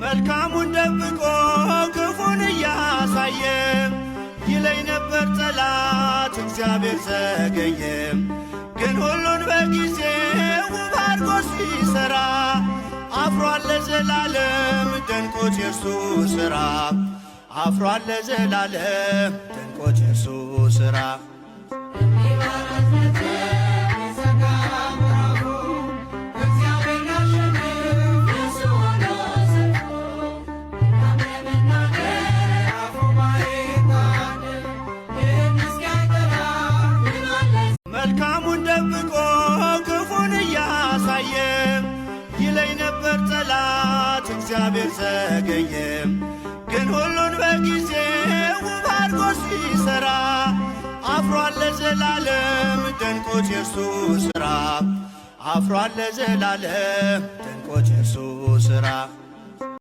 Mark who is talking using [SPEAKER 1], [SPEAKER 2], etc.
[SPEAKER 1] መልካሙን ደብቆ ክፉን እያሳየ ይለኝ ነበር ጠላት እግዚአብሔር ዘገየ። ግን ሁሉን በጊዜ ውብ አድርጎ ሲሠራ አፍሯል ለዘላለም ደንቆት የእርሱ ሥራ፣ አፍሯል ለዘላለም ደንቆት የእርሱ ሥራ።
[SPEAKER 2] ይዘጋ ምዕራፉ፣ እግዚአብሔር ሊያሸንፍ የእሱ ሆኖ ሰልፉ። መልካም ለመናገር አፉ ባይታደል ይህን እስኪያይ ጠላት ብሏል።
[SPEAKER 1] መልካሙን ደብቆ ክፉን እያሳየ ይለኝ ነበር ጠላት እግዚአብሔር ዘገየ። ግን ሁሉን በጊዜ ውብ አድርጎ ሲሠራ አፍሯል ለዘላለም ደንቆት የእርሱ ሥራ፣ አፍሯል ለዘላለም ደንቆት የእርሱ ሥራ።